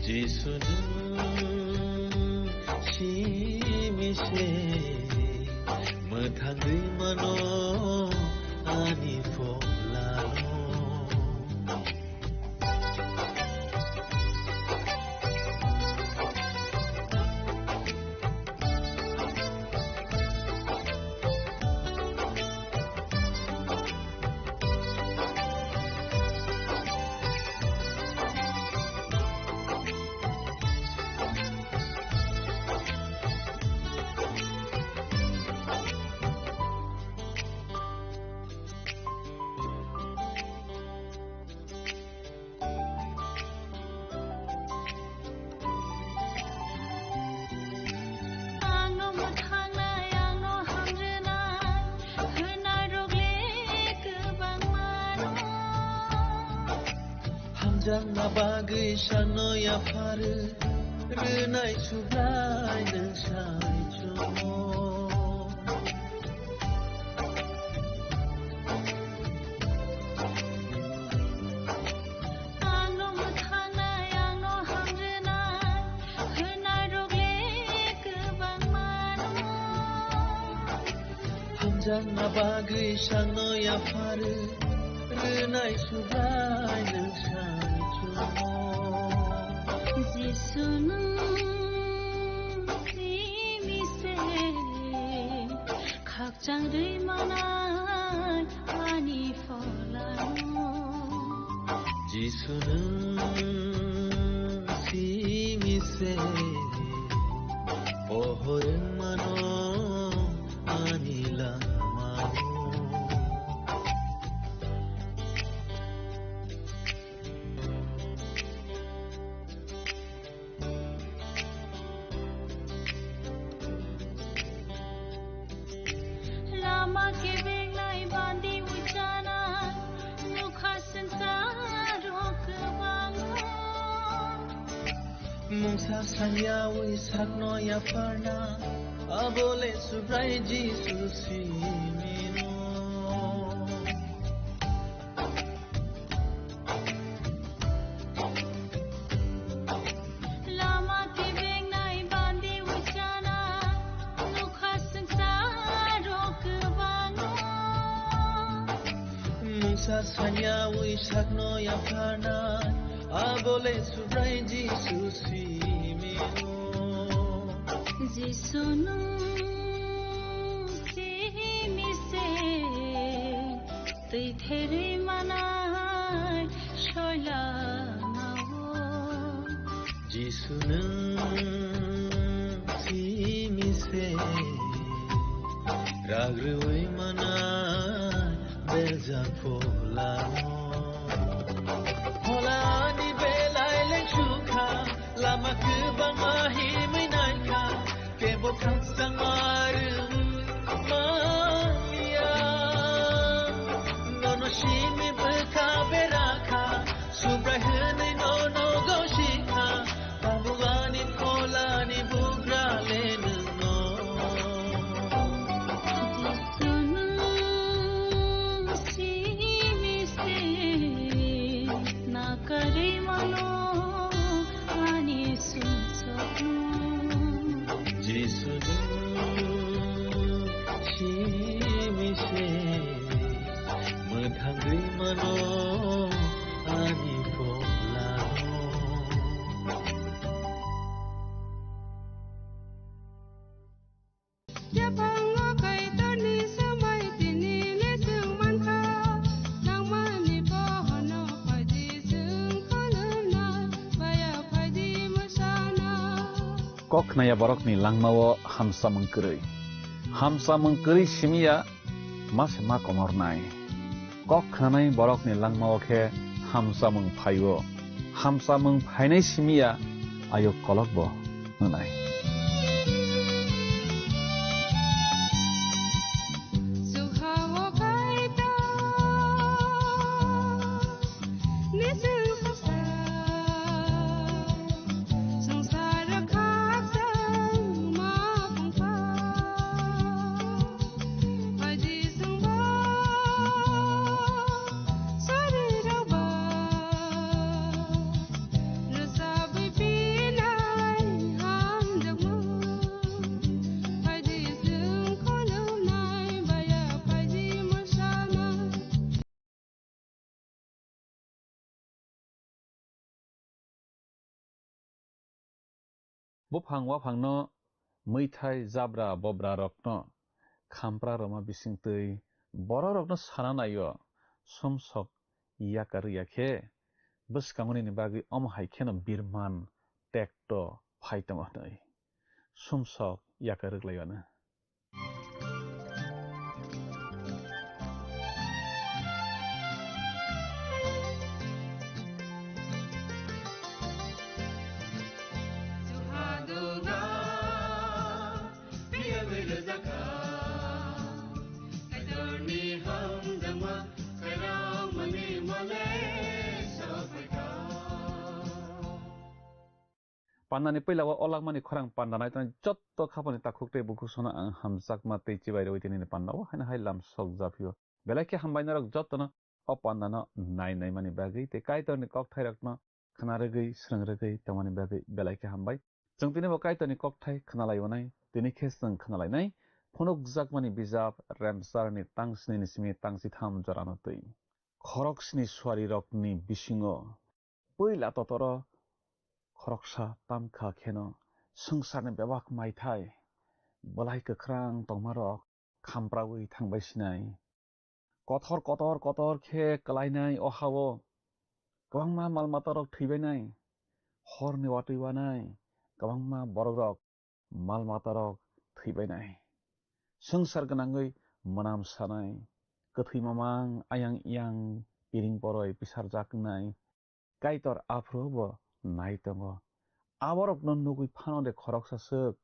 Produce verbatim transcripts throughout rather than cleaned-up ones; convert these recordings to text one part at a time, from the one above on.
Jisu nwng simi se mwthangwi mano ani pholano. Angno mwthangnai, angno hamrwnai, hwnwi rwgwi kwbangma no. Hamjakna bagwi sakno yaphar rwnai Subrai nwng sai chongo. Angno mwthangnai, angno hamrwnai, hwnwi rwgwi kwbangma no. Hamjakna bagwi sakno yaphar rwnai Subrai nwng sai chongo. Jisu nwng simi se khakchang rwi manai ani pholano. Jisu nwng simi se pohor mano ani lamano. Lama kebengnai bandi ujana, nukha swngcharo kwbango. Mungsa sanya ui sakno yapharna, abole Subrai Jisu simino. Lama kebengnai bandi ujana, nukha swngcharo kwbango. Mungsa sanya ui sakno yapharna, abole Subrai Jisu simino. Jisu nwng simi se twi therwi manai soilamao. Jisu nwng simi se ragrwi manai berjak pholano. Pholani belai lengsukha, lama kwbangma himwi naikha, kebo khakchangma rwui manya. Nono simi bwkha berakha, Subrai hwnwi nono gosikha, tabuk ani pholani bugra le nwngno. Jisu nwng simi se nakarwi mano ani sumsokno. Jisu nwng simi se mwthangwi mano ani pholano. Yaphango Kaitorni swmai tini le chwng mankha, nangmani bohono phaidi chwng kholwnai, baya phaidi mwsana. Kok khnaya borokni langmao hamsamung kwrwi. Hamsamung kwrwi simiya ma se ma komornai. Kok khnanai borokni langmao khe hamsamung phaio. Hamsamung phainai simiya ayuk kolokbo wngnai. buphang waphangno, mwithai jabra bobra rokno, khampra roma bisingtwi borok rokno sana naio, sumsok yakarwi ya khe, bwskango nini bagwi omo hai kheno birman tekto phai tongo hwnwi sumsok yakarwi laio ano. Pandani puila o olakmani khorang panda naitanai jotto khapani takhuk tei bukhuk sono ang hamjakma tei chibai rwi tini pandao haino hai lam sok japhio. Belai khe hambai norok jottono o pandano nai naimani bagwi tei Kaitorni kokthairokno khna rwgwi, srwng rwgwi tongmani bagwi belai khe hambai. Chwng tini bo Kaitorni kokthai khna laionai, tini khe chwng khna lainai phunukjakmani bijap Remsarni tangsni ni simi tangsitham jorano twi. Khoroksni suarirokni bisingo puila totoro khoroksa tamkha kheno swngcharni bebak maithai, belai kwkhrang tongmarok khampraui thangbai sinai. Kothor kotor kotor khe kwlainai o ha-o kwbangma mal matarok thwibainai, horni watwi wanai kwbangma borokrok mal matarok thwibainai. Swngchar gwnangwi mwnam sanai, kwthwi mamang ayang iyang piring poroi pisarjak wngnai, Kaitor aphuru bo nai tongo. Aborokno nugwi phano de khoroksa swk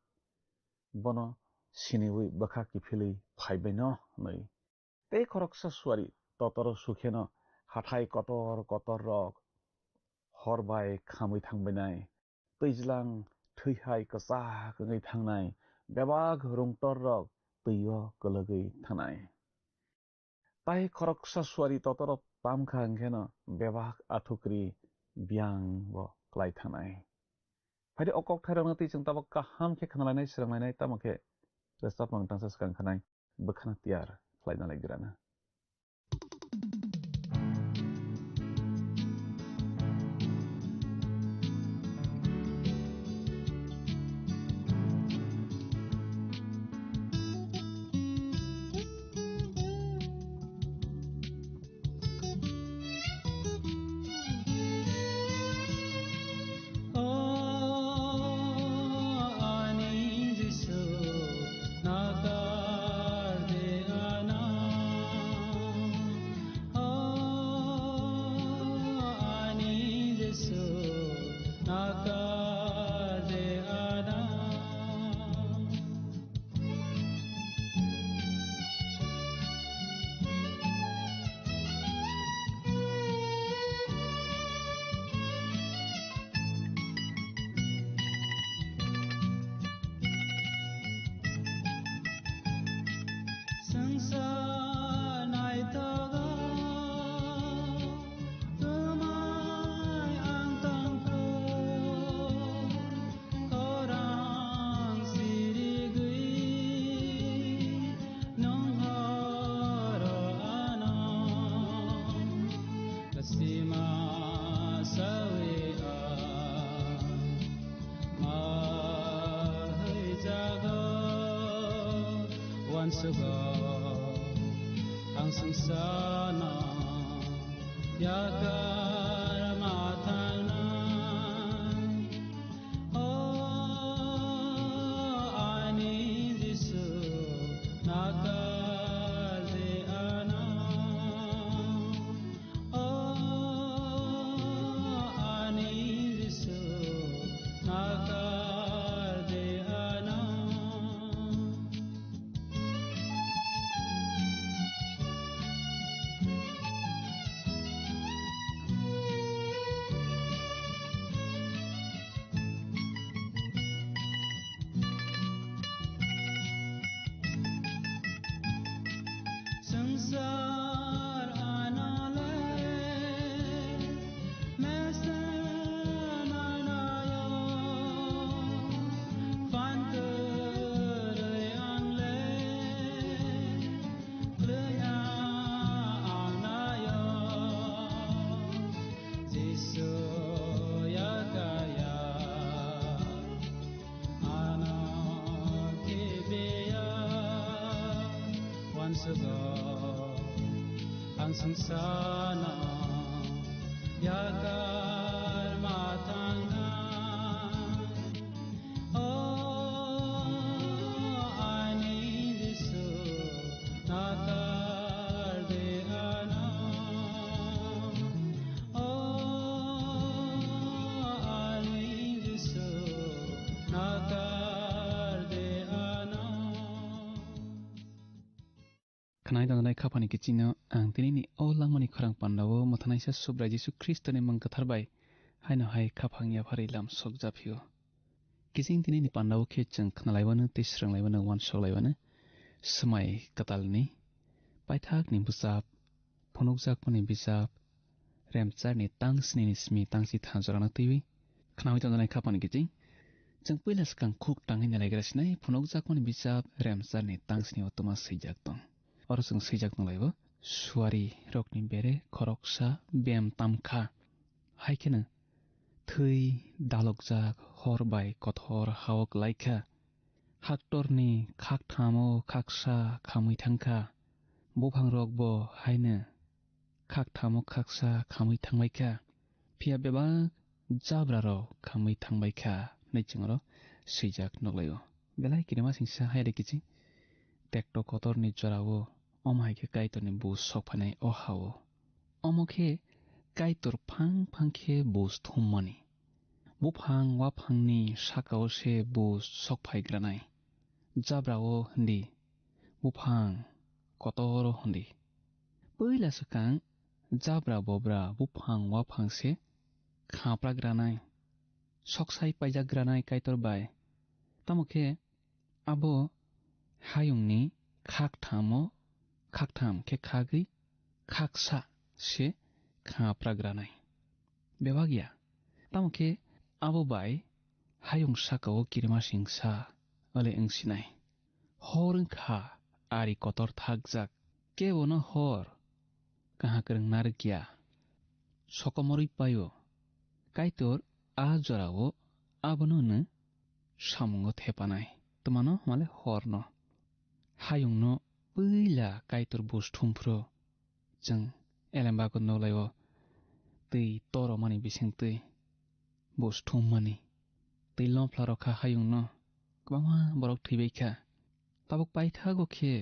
bono siniwi bwkha kiphilwi phaibaino hwnwi. Tei khoroksa suari totoro sukheno hathai kotor kotor rok hor bai khamwi thangbainai. Twijlang thwi hai kwchak wngwi thangnai, bebak rungtor rok twio kwlwgwi thangnai. Tai khoroksa suari totoro tamkha hwnkheno bebak athukri biyang bo klai thangnai. Phaidi o kokthairokno twi chwng tabuk kaham khe khna lainai, srwng lainai, tamo khe rwchapmung tangsa swkang khanai bwkhano tiyar khlaina lai grana. Swngchar naithogo, twmai ang tongkho, khorang sirigwi nwng horo ano. Kasima sawi ang mahai jago wansugo ang sungsano yakar mathanai. O ani Jisu, nakar de ano. O ani Jisu, nakar de ano. Ang sangsano yakar ma tangna. O ani Jisu, nakar de ano. O ani Jisu, nakar de ano. Khwnai tongnai khaphani kichingno ang tinini o langmani khorang pandao mwthanaisa Subrai Jisu Khristoni mung kwthar bai haino hai khaphang yapharwi lam sokjaphio. Kiching tinini pandao khe chwng khnalaiwano tei swrwnglaimano uansuk laiwano swmai kwtalni paithakni bwchap, phunukjakmani bijap, Remcharni tang snini simi tang si than jorano twiwi khnawi tongjaknai khaphani kiching. Chwng puila swkang khuk tangwi nalaigra sinai phunukjakmani bijap Remcharni tang sini o twma swijak tong. Oro chwng swijak nung laibo suari rokni bere khoroksa bem tamkha. Hai kheno thwi dalokjak hor bai kothor hawk laikha. Haktorni khakthamo khaksa khamwi thangkha. Buphangrokbo haino khakthamo khaksa khamwi thangbaikha, phiya bebak jabrarok khamwi thangbaikha, hwnwi chwng oro swijak nukhlaio. Belai kirima singsa hai de kiching tekto kotorni jorao omo hai khe Kaitorni buj sok phainai o ha-o. Omo khe Kaitor phang phang khe buj thummani. Buphang waphangni saka-o se buj sok phai granai. Jabra-o hwn di, buphang kotor-o hwn di. Puila swkang jabra bobra buphang waphang se khapra granai, soksai paijak granai Kaitor bai. Tamo khe abo hayungni khakthamo, khaktham khe khagwi khaksa se khapra granai. Bebak ya, tamo khe abo bai hayung saka-o kirimasingsa ole wng sinai. Hor wng kha ari kotor thakjak, kebono hor kaha kwrwng narwk ya. Sokomorwi paio, Kaitor a jorao abono hwno samungo thepanai, twmano hwnmale horno. Hayungno puila Kaitor buj thumphru chwng elembago nukhlaio, twi toromani bisingtwi buj thummani. Twi lomphla rokha hayungno, kwbangma borok thwibaikha. Tabuk paithago khe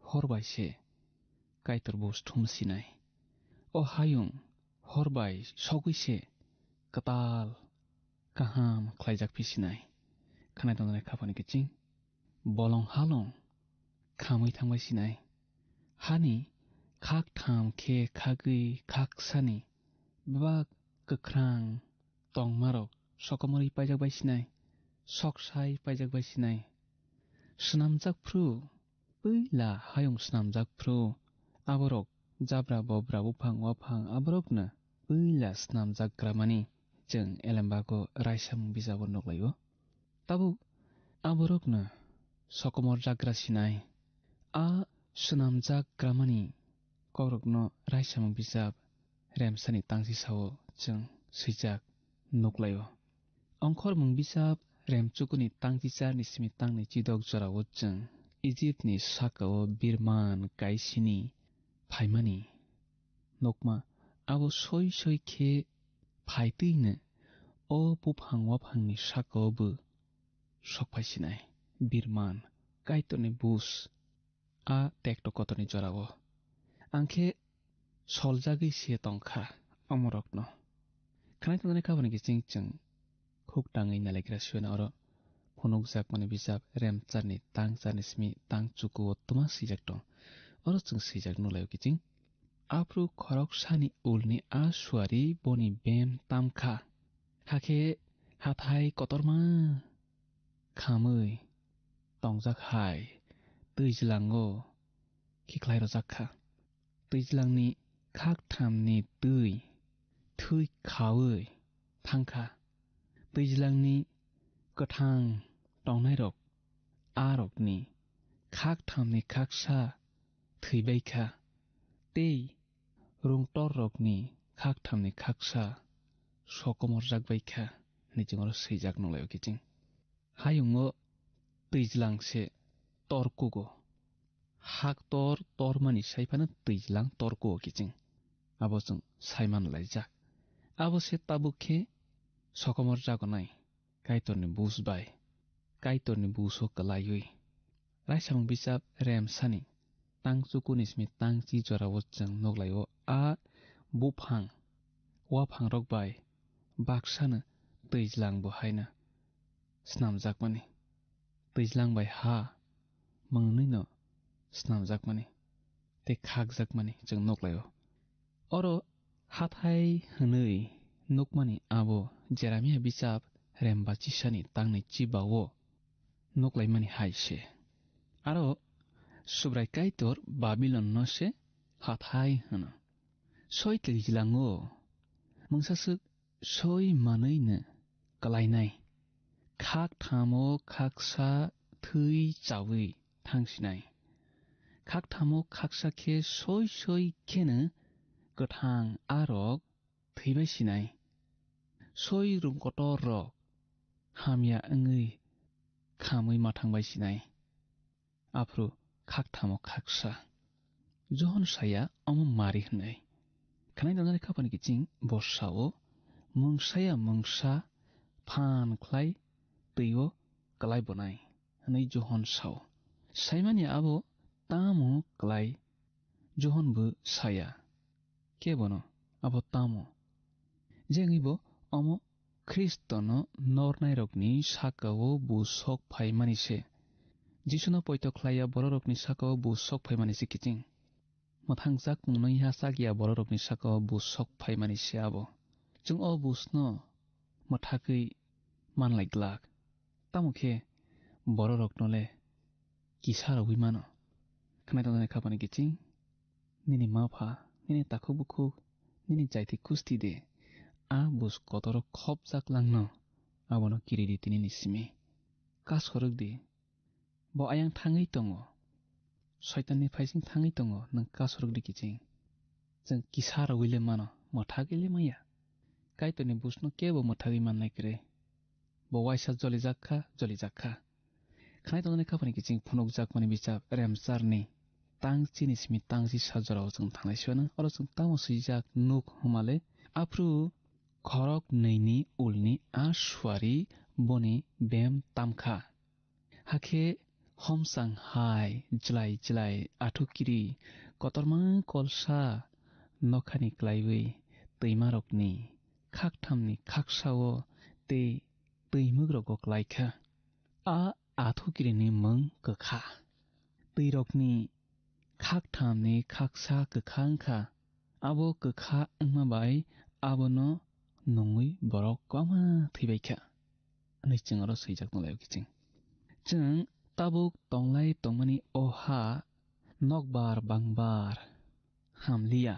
hor bai se Kaitor buj thum sinai. O hayung hor bai sogwi se kwtal kaham khlaijak phi sinai. Khanai tongjaknai khaphani kiching bolong halong khamwi thangbai sinai. Hani khaktham khe khagwi khaksani bebak kwkhrang tongmarok sokomorwi paijak bai sinai, soksai paijak bai sinai. Swnamjak phru, puila hayung swnamjak phru, aborok jabra bobra buphang waphang aborokno puila swnamjak gramani chwng elembago raisamung bijabo nukhlaio. Tabuk aborokno sokomor jagra sinai. A swnamjak gramani kokrokno raisamung bijap Remsani tangsi sao chwng swijak nuklaio. Ongkhormung bijap Remchukuni tangsi charni simi tangni chidok jorao chwng Ijipni sakao birman kaisini phaimani nukma abo soi soi khe phaitwino o buphang waphangni sakao bo sokphai sinai. Birman Kaitorni bus a tekto kotorni jorao. Ang khe soljagwi se tongkha omorokno. Khanai tongjaknai khabani kiching chwng khuk tangwi nalaigra siweno oro phunukjakmani bijap Remcharni tang charni simi tang chukuo twma swijak tong. Oro chwng swijak nukhlaio kiching. Aphru khoroksani ulni a suari boni bem tamkha. Hakhe hathai kotorma khamwi tongjak hai twijlango khiklai rwjak kha. Twijlangni khakthamni twi thwi khaui thang kha. Twijlangni kwthang tongnairok a rokni khakthamni khaksa thwibai kha, tei rungtorrokni khakthamni khaksa sokomorjak bai kha, hwnwi chwng oro swijak nukhlaio kiching. Hayungo twijlang se tor kugo. hak tor tormani sai phano twijlang torkuo kiching. Abo chwng saiman laijak. Abo se tabuk khe sokomor jagonai Kaitorni bus bai, Kaitorni buso kwlaiwi. Raisamung bichap remsani tang chukuni simi tang chi jorao chwng nuklaio a buphang, waphangrok bai baksano twijlang bo haino snamjakmani, twijlang bai ha mwngnwino snamjakmani tei khakjakmani chwng nuklaio. Oro hathai hwnwi nukmani abo Jeremia bichap rembachisani tangnwi chibao nuklaimani hai se. Aro Subrai Kaitor Babilonno se hathai hwno. Soi twijlango, mungsaswk soi manwino kwlainai. Khakthamo khaksa thwi chawi thangsinai. Khakthamo khaksa khe soi soi kheno kwthang arok thwibai sinai. Soi rwng kotor rok hamya wngwi khamwi mathang bai sinai. Aphuru khakthamo khaksa. Johon saya omo mari hwnwi. Khnai tongnani khapani kiching bo sao, mungsaya mungsa phan khlai twibo kwlai bonai hwnwi Johon sao. Saimani abo tamo kwlai Johon bo saya. Kebono abo tamo? Je wngwi bo omo Khristono nornairokni saka-o bo sok phaimani se. Jisuno poito khlaiya bororokni saka-o bo sok phaimani se kiching. Mwthangjak mwnwi ya chak ya bororokni saka-o bo sok phaimani se abo. Chwng o busno mwthagwi manlai glak. Tamo khe bororokno le kisa rwui mano. Khnai tongnani khapani kiching, nini ma pha, nini takhuk bukhuk, nini jaiti kusti de, a bus kotoro khopjak langno, abono kiri di tinini simi. Kasorok di, bo ayang thangwi tongo, soitanni phaising thangwi tongo, nwng kasorok di kiching. Chwng kisa rwui le mano, mwthagwi le maya. Kaitorni busno kebo mwthagwi mannai kwrwi. Bo waisa jolijak kha, jolijak kha. Khnai tongnani khapani kiching phunukjakmani bichap remcharni tang chini simi tang chi sa jorao chwng thanglai siwano. Oro chwng tamo swijak nuk hwnmale, aphuru khorok nini ulni a suari boni bem tamkha. Hakhe homsang hai jlai jlai athukiri kotorma kolsa nokhani klaiwi twimarokni khakthamni khaksao tei twi mwkrogo klaikha. A athukirini mwng kwkha. Twirokni khakthamni khaksa kwkha wngkha. Abo kwkha wngma bai abono nungwi borok kwbangma thwibaikha, hwnwi chwng oro swijak nukhlaio kiching. Chwng tabuk tonglai tongmani o ha nokbar bangbar hamliya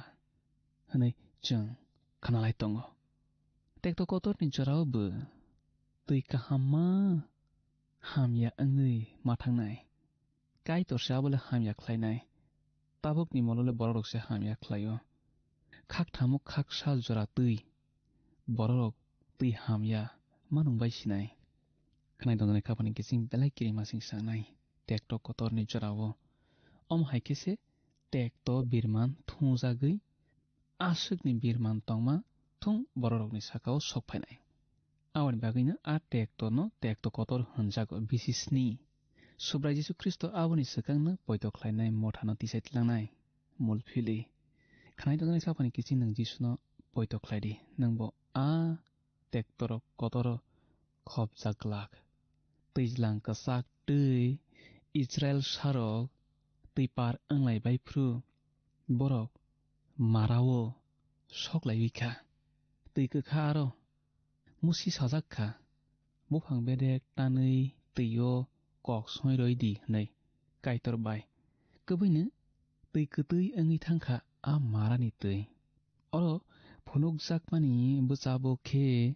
hwnwi chwng khnalai tongo. Tekto kotorni jorao bo twi kahamma hamya wngwi ma thangnai. Kaitor se abo le hamya khlainai. Tabukni molo le bororok se hamya khlaio. Khakthamo khaksa jora twi bororok twi hamya ma nung bai sinai. Khnai tongnani khapani kiching belai kirimasing sangnai. Tekto kotorni jorao. Omo hai khe se tekto birman thungjagwi aswkni birman tongma thung bororokni sakao sok phainai. Aboni bagwino a tektono tekto kotor hwnjago bisi sni. Subrai Jisu Khristo aboni swkangno poito khlainai mothano tisai tlangnai. Mulphili. Khnai tongnani saphani kiching nwng Jisuno poito khlai di. Nwng bo a tektorok kotoro khopjak glak. Twijlang kwchak twi Israel sarok twi par wnglai bai phru borok Marao sok laiwi kha. Twi kwkha aro. Musi sajak kha, "Buphang bedek tanwi twi-o kok soi roi di," hwnwi Kaitor bai. Kwbwino twi kwtwi wngwi thang kha a Marani twi. Oro phunukjakmani bwchabo khe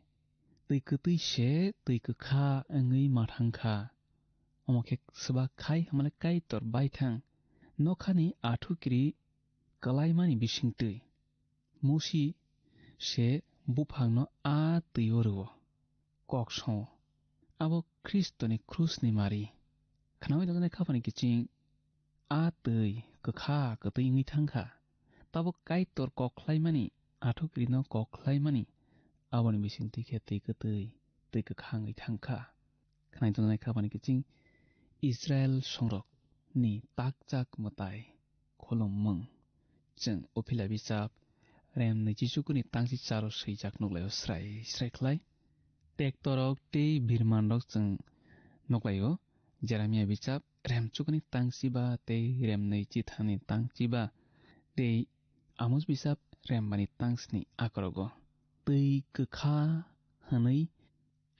twi kwtwi se twi kwkha wngwi ma thang kha. Omo khe swbak khai hwnmale Kaitor baithang nokhani athukiri kwlaimani bisingtwi. Musi se buphangno a twi-o rw-o, kok song-o. Abo Khristoni krusni mari. Khnaui tongjaknai khaphani kiching a twi kwkha kwtwi wngwi thang kha. Tabuk Kaitor kok khlaimani, athukrino kok khlaimani, aboni bisingtwi khe twi kwtwi, twi kwkha wngwi thang kha. Khwnai tongnai kha bani kiching Israel songrokni takjak mwtai khulummung. Chwng Uphila bijap rem nwichi chukuni tangsi charo swijak nuklaio srai srai khlai. Tektorok tei birmanrok chwng nuklaio. Jeremia bijap rem chukuni tangsiba tei rem nwichi thani tangsiba tei Amos bijap rem bani tangsni akorogo twi kwkha hwnwi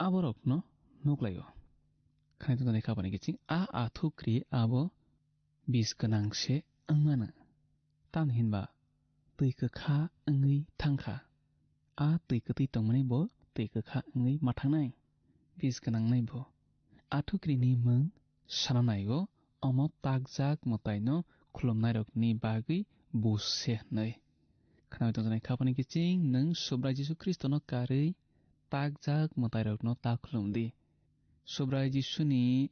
aborokno nuklaio. Khwnai tongthani kha bani kiching a athukri abo bis gwnang se wngmano. Tamni hinba twi kwkha wngwi thang kha. A twi kwtwi tongmani bo twi kwkha wngwi ma thangnai. Bis gwnangnai bo. Athukrini mung sana naigo, omo takjak mwtaino khulumnairokni bagwi bus se hwnwi. Khwnai tongthani kha bani kiching nwng Subrai Jisu Khristono karwi takjak mwtairokno ta khulum di. Subrai Jisuni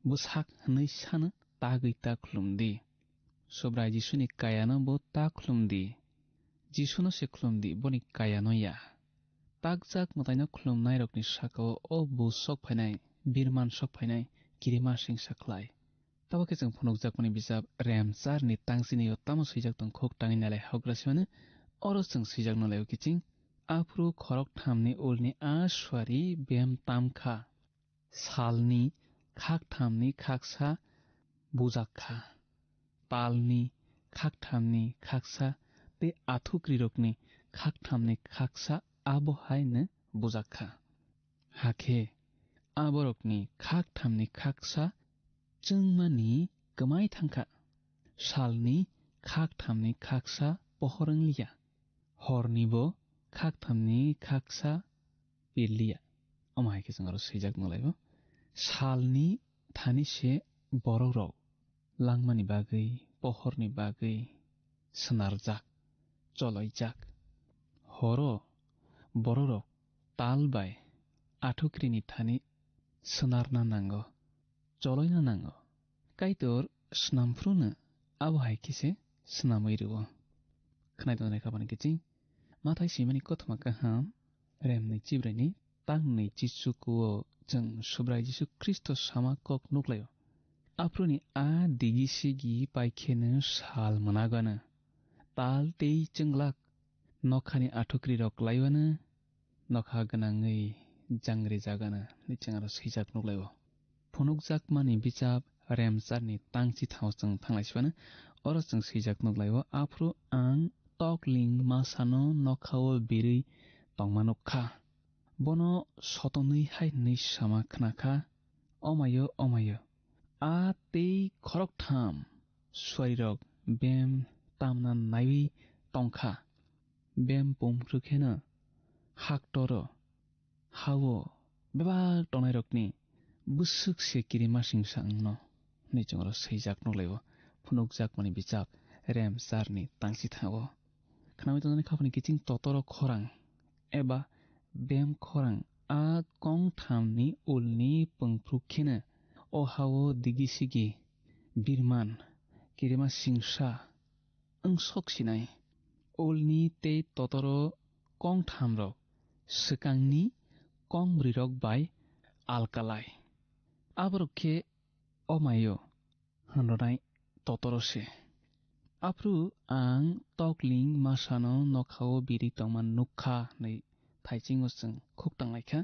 bwsak hwnwi sano tagwi ta khulum di. Subrai Jisuni kayano bo ta khulum di. Jisuno se khulum di, boni kayano ya. Takjak mwtaino khulumnairokni sakao o bus sok phainai, birman sok phainai, kirima singsa khlai. Tabo khe chwng phunukjakmani bijap Remcharni tangsini o tamo swijak tong khuk tangwi nalai haugra se mano. Oro chwng swijak nalaio kiching. Aphuru khorok thamni ulni a suari bem tam kha. Salni khak thamni khaksa bujak kha. Talni khak thamni khaksa tei athukrirokni khak thamni khaksa abo haino bujak kha. Hakhe aborokni khak thamni khaksa chwngmani kwmai thang kha. Salni khak thamni khaksa pohor wng liya. Hornibo khak thamni khaksa pir liya. Omo hai khe chwng aro swijak nalaio. Salni thani se borokrok langmani bagwi, pohorni bagwi swnarjak, choloijak. Horo borokrok tal bai athukrini thani swnarna nango, choloina nango. Kaitor snam phruno abo hai khe se snamwi rwo. Khwnai tongnai kha bani kiching. Mathai swimani kothoma kaham, remni chibraini tangnwi chichukuo chwng Subrai Jisu Khristo sama kok nuklaio. Aphuruni a digi sigi pai kheno sal mwnagano. Tal tei chwnglak nokhani athukrirok laiwano nokha gwnangwi jangri jagano hwnwi chwng aro swijak nuklaio. Phunukjakmani bijap Remcharni tangchi thao chwng thanglai sibano oro chwng swijak nuklaio. Aphuru ang tokling masano nokhao birwi tongma nukha. Bono sotonwi hai hwnwi sama khnakha, "Omayo, omayo, a tei khoroktham suarirok bem tamna naiwi tongkha. Bem pumkru kheno haktoro hao bebak tongnairokni bwswk se kirima singsa wngno," hwnwi chwng oro swijak nuklaio. Phunukjakmani bijap Remcharni tangchi thao. Khnawi tongnani khapani kiching totoro khorang eba bem khorang a kong thamni ulni pungphruk kheno o hao digi sigi birman kirima singsa wng sok sinai. Ulni tei totoro kong thamrok swkangni kong bwrwirok bai alkalai. Aborok khe omaio hwnrwnai totoro se. Aphuru ang tokling masano nokhao biri tongma nukha hwnwi thaichingno chwng khuk tanglaikha.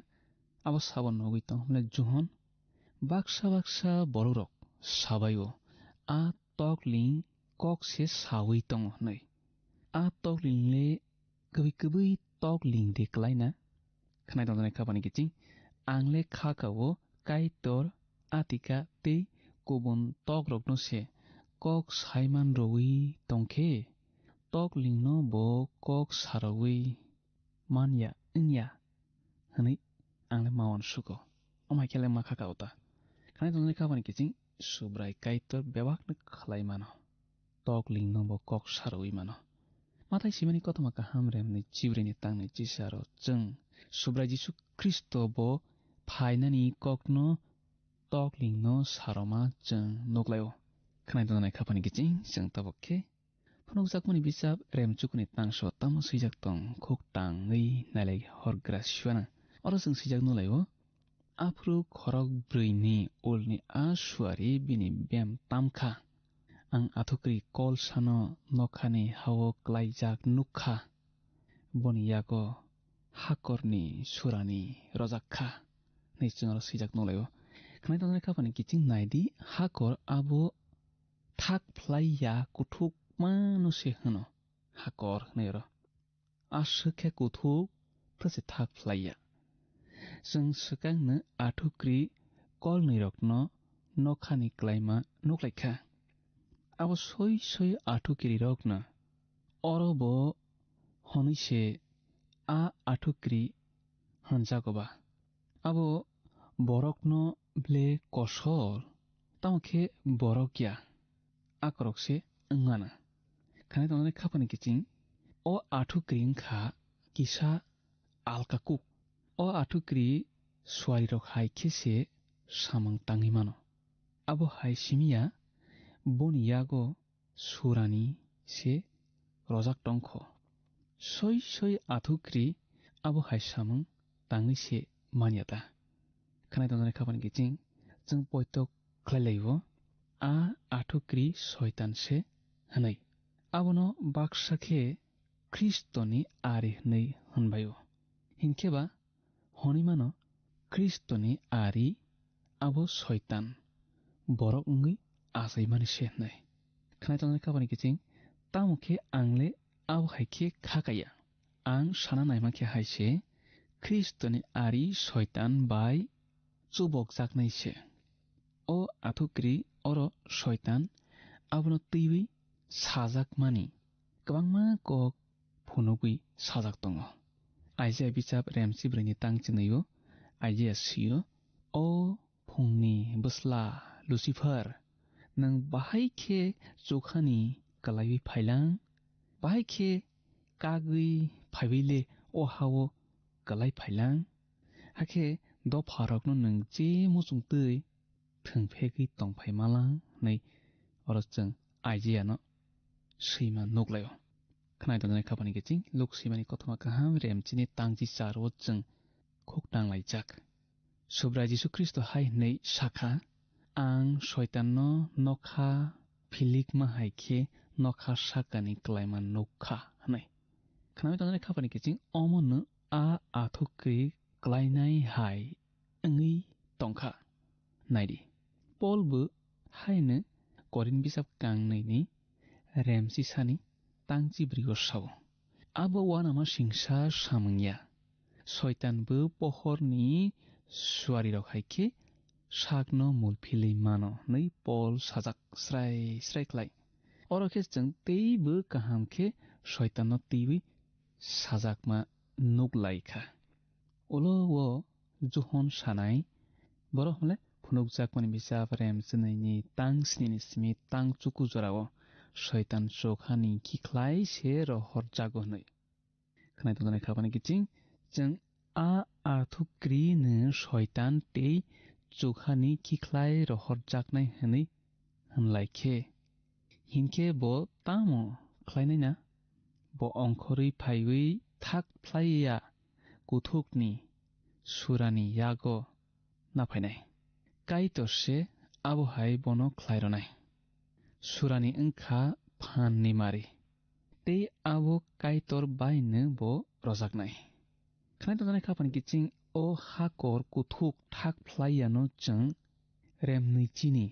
Abo sabo nugwi tong hwnle Johon. Baksa baksa borokrok sabaio, "A tokling kok se saui tongo," hwnwi. A tokling le kwbwi kwbwi tokling de kwlaina? Khwnai tongjaknai khapani kiching, ang le kha ka-o Kaitor, atika tei kubun tokrokno se kok saiman rwui tongkhe, toklingno bo kok sarogwi manya wngya hwnwi ang le ma uansugo. Omo hai khe le ma kha ka-o ta. Khwnai tongjaknai khapani kiching, Subrai Kaitor bebakno khlai mano. Toklingno bo kok sarwi mano. Mathai simani kothoma kaham remni chibrini tangni chisaro chwng Subrai Jisu Khristo bo phainani kokno toklingno saroma chwng nuklaio. Khwnai tongnai khaphani kiching chwng tabuk khe phunukjakmani bisap remchukuni tangso tamo swijak tong khuk tangwi nailai horgra siwana. Oro chwng swijak nulaio, aphuru khorok brwini ulni a suari bini bem tamkha. Ang athukri kol sano nokhani hao klaijak nukha. Boni yago hakorni surani rojak kha, hwnwi chwng oro swijak nukhlaio. Khwnai tongnai khaphani kiching naidi, hakor abo thak phlai ya, kuthukmano se hwno hakor hwnwi oro. Aswk khe kuthuk, tei se thak phlai ya. Chwng swkangno athukri kolnwirokno nokhani klaima nuklaikha. Abo soi soi athukrirokno oro bo hwnwi se a athukri hwnjago ba. Abo borokno ble kosol, tamo khe borok ya, akorok se wngmano. Khwnai tongnai khaphani kiching, o athukri wngkha kisa alka kuk. O athukri suarirok hai khe se samung tangwi mano. Abo hai simi ya, boni yago surani se rojak tongkho. Soi soi athukri abo hai samung tangwi se manya ta. Khwnai tongnai khaphani kiching chwng poito khlai laio, a athukri soitan se hwnwi. Abono baksa khe Khristoni ari hwnwi hwnbaio. Hinkhe ba hwnwi mano, Khristoni ari abo soitan borok wngwi achaimani se hwnwi. Khwnai tongnai khaphani kiching, tamo khe ang le abo hai khe kha kaya. Ang sana naima khe hai se, Khristoni ari soitan bai chubokjaknai se. O athukri oro soitan abono twiwi sajakmani kwbangma kok phunugwi sajak tongo. Isaiah bichap remsi brwini tang chinwi-o Isaiah sio, "O phungni bwsla Lucifer, nwng bahai khe chukhani kwlaiwi phailang? Bahai khe kagwi phaiwi le o ha-o kwlai phailang? Hakhe dopharokno nwng je muchungtwi thwngphegwi tongphai malang?" hwnwi oro chwng Isaiah no swima nuklaio. Khwnai tongnai khaphani kiching Luk swimani kothoma kaham remchini tangchi charo chwng khuk tanglaijak. Subrai Jisu Khristo hai hwnwi sakha, "Ang soitanno nokha philikma hai khe nokha sakani klaima nukkha," hwnwi. Khwnai tongnai khaphani kiching omono a athukri klainai hai wngwi tongkha. Naidi, Paul bo haino Korin bisap kangnwini remsisani tangchi brio sao, "Abo uanama singsa samung ya. Soitan bo pohorni suarirok hai khe sakno mulphilwi mano," hwnwi Paul sajak srai srai khlai. Oro khe chwng teibo kaham khe soitanno twiwi sajakma nuk lai kha. Ulo o Johon sanai, borok hwnle phunukjakmani bisap rem chwngni tang snini simi tang chuku jorao soitan chokhani khikhlai se rohorjago hwnwi. Khwnai tongjaknai khabani kiching, chwng a athukri no soitan tei chokhani khikhlai rohorjaknai hwnwi hwnlai khe, hinkhe bo tamo khlainai na? Bo ongkhorwi phaiwi thak phlai ya kuthukni surani yago na phainai. Kaitor se abo hai bono khlai rwnai. Surani wngkha phan ni mari, tei abo Kaitor bai no bo rojaknai. Khwnai tongjaknai khaphani kiching, o hakor kuthuk thak phlai yano chwng remnwi chini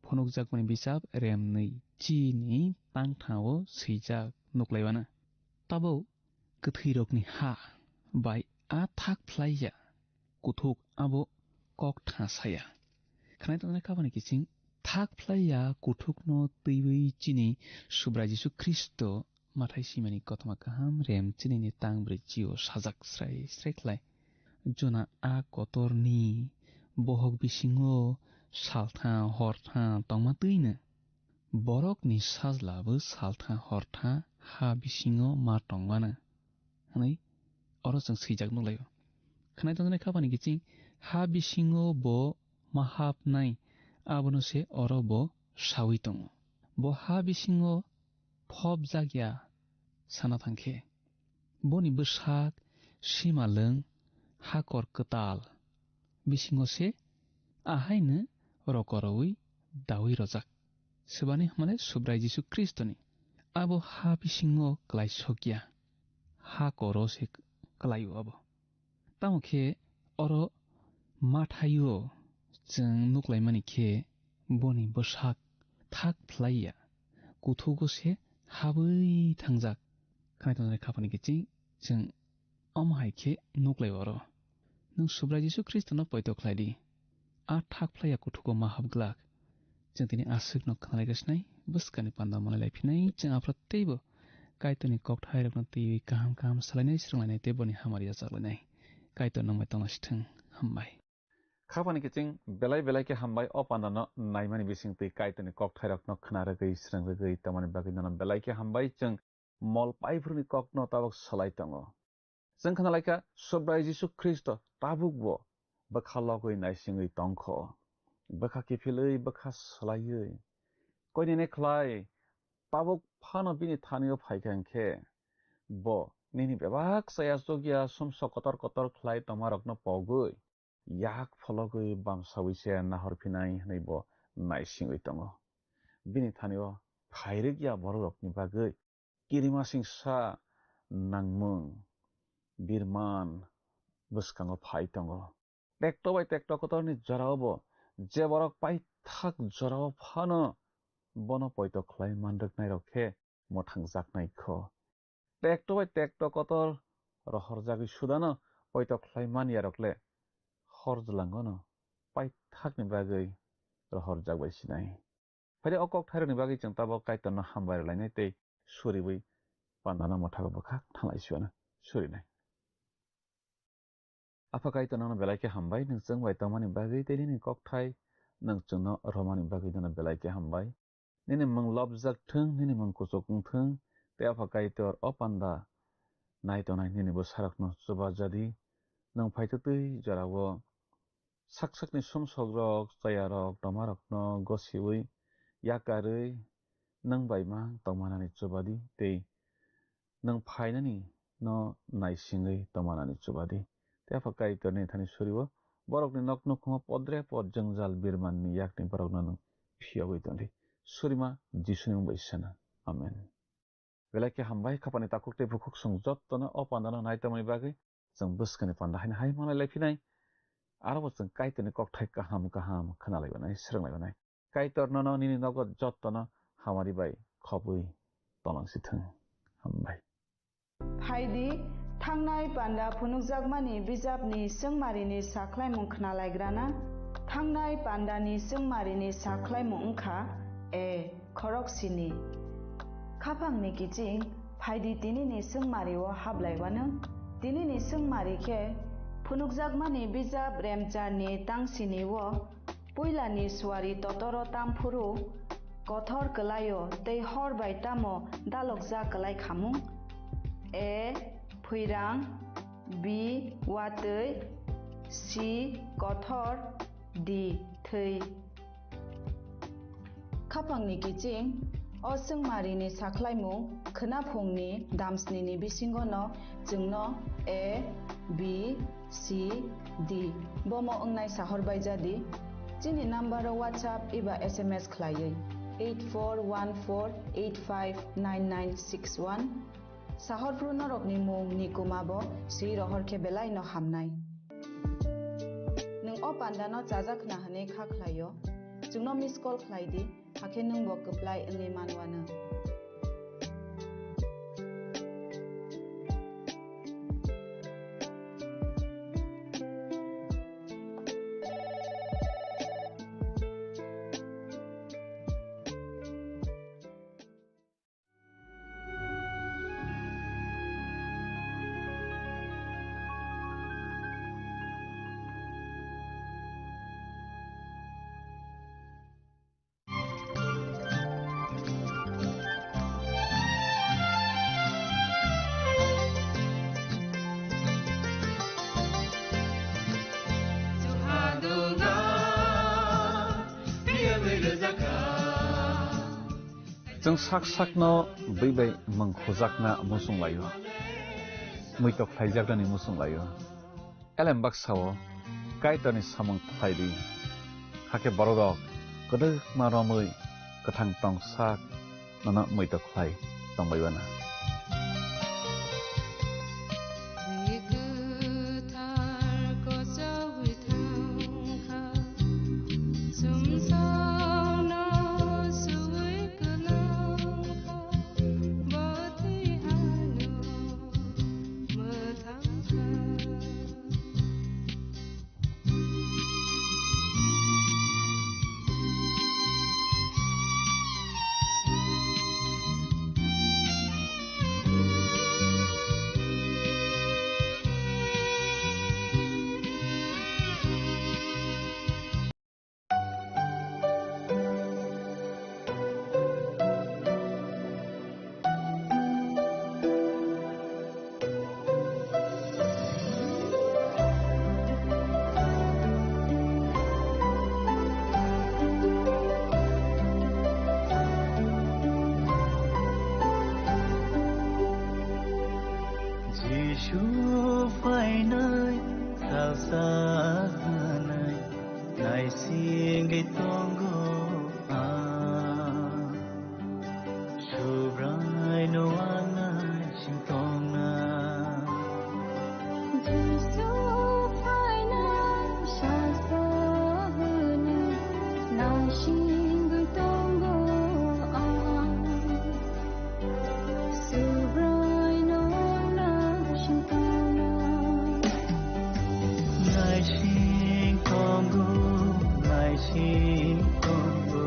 phunukjakmani bisap remnwi chini tangthao swijak nuklaiwana. Tabuk kwthwirokni ha bai a thak phlai ya kuthuk abo kok tha saya. Khwnai tongjaknai khaphani kiching, thak phlai ya kuthukno twiwi chini Subrai Jisu Khristo Mathai simani kothoma kaham rem chinini tang brwi chio sajak srai srai khlai. Jona a kotorni bohok bisingo saltha hortha tongma twino, borokni sajla bo saltha hortha ha bisingo ma tongmano, hwnwi oro chwng swijak nuklaio. Khwnai tongjaknai khaphani kiching, ha bisingo bo ma hapnai, abono se oro bo saui tongo. Bo ha bisingo phobjak ya sana thang khe, boni bwsak simalwng hakor kwtal bisingo se ahaino rokoroui daui rojak. Swbani hwnmale Subrai Jisu Khristoni abo ha bisingo klai sokya, ha koro se klai-o abo. Tamo khe oro Mathaio chwng nuklaimani khe boni bwsak thak phlaiya, kuthugo se habwi thangjak. Khwnai tongnai khapani kiching chwng omo hai khe nuklai oro. Nwng Subrai Jisu Khristono poito khlai di. A thak phlaiya kuthugo ma hap glak. Chwng tini aswkno khwnalai gasnai, bwskani panda malai lai phinai, chwng aphra teibo Kaitorni kokthairokno twiwi kaham kaham salainai, swrwnglainai tei boni hamari yachaklainai. Kaitor nangbai tongna sithwng. Hambai. Khapani kiching belai belai khe hambai o pandano naimani bising twi Kaitorni kokthairokno khna rwgwi, swrwng rwgwi tongmani bagwi nono belai khe hambai. Chwng mol paiphuruni kokno tabuk salai tongo. Chwng khna laikha, Subrai Jisu Khristo tabukbo bwkha logwi naisingwi tongkho, bwkha kiphilwi, bwkha swlaiwi. Koinene khlai tabuk phano bini thanio phaikha hwnkhe, bo nini bebak chaya chukya sumsok kotor kotor khlai tongmarokno pogwi, yak phologwi bamsaui se nahorphinai hwnwi bo naisingwi tongo. Bini thanio phairwkya bororokni bagwi kirimasingsa nangmung birman bwskango phai tongo. Tekto bai tekto kotorni jorao bo je borok paithak jorao phano bono poito khlai manrwknairok khe mwthangjaknai kho. Tekto bai tekto kotor rohorjagwi sudano poito khlai manyarok le hor jwlangono paithakni bagwi rohorjak bai sinai. Phaidi o kokthairokni bagwi chwng tabuk Kaitorno hambai rwlainai tei suriwi pandano mwthago bwkhak thanglai siyano surinai. Apha Kaitor nangno belai khe hambai, nwng chwng bai tongmani bagwi tei nini kokthai nwng chwngno romani bagwi nono belai khe hambai. Nini mung lobjak thung, nini mung kuchuk wng thung, tei Apha Kaitor o panda nai tongnai nini bwsarokno chuba jadi. Nwng phaitwtwi jorao sak sakni sumsokrok, chayarok, tomarokno gosiwi yakarwi nwng bai mang tongmanani chuba di tei nwng phainani no naisingwi tongmanani chuba di. Tei Apha Kaitor nini thani surio borokni nok nukhumo podre pod jwngjal birmanni yakni borokno nwng phiyogwi tong di. Surima Jisuni mung bai sana. Amen. Belai khe hambai, khapani takhuk tei bukhuk chwng jottono o pandano nai tongmani bagwi chwng bwskangni panda haino hai manlai lai phinai. Aro bo chwng Kaitorni kokthai kaham kaham khna lai banai, swrwng lai banai. Kaitor nono nini nogo jottono hamari bai khobwi tonglang si thung. Hambai. Phaidi, thangnai panda phunukjakmani bijapni chwngmarini sakhlaimung khna lai grana. Thangnai pandani chwngmarini sakhlaimung wngkha A, khorok sini. Khaphangni kiching, phaidi tinini chwngmario hablaiwano. Tinini chwngmari khe phunukjakmani bijap Remcharni tangsini o puilani suari totoro tamphuru kothor kwlaio tei hor bai tamo dalokjak kwlai khamung? A, phuirang, B, watwi, C, kothor, D, thwi. Khaphangni kiching, o chwngmarini sakhlaimung khwnaphungni damsnini bisingono chwngno A, B, C, D bomo wngnai sahor bai jadi. Chini number o WhatsApp eba S M S khlaiwi eight four one four eight five nine nine six one. Sahorphru norokni mung ni kuma bo swi rohor khe belai no hamnai. Nwng o panda no chajak khna hwnwi kha khlaio, chwngno miss call khlai di, hakhe nwng bo kwplai wngwi manwano. Chwng sak sakno bwi bai mwng khujakna muchung lai-o, muitok khlaijaknani muchung lai-o. Elem baksa-o Kaitorni samung khlai di, hakhe bororok kwdwkma romwi kwthang tong sak nono muitok khlai tong bai uanw. Bwrwi kwthar kochogwi thang kha, sumsokno suwi kwlang kha, bo twi hano mwthang kha. Jisu phainai salsa hwnwi naisingwi tongo ang. Subraino ang naising tongna. Jisu phaina sasa hwnwi naisingwi tongo ang. Subraino ang naising tongna. Naising tongo, naising tongo.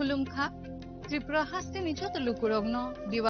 Khulumkha, Tripura hasteni joto lukurokno Diwali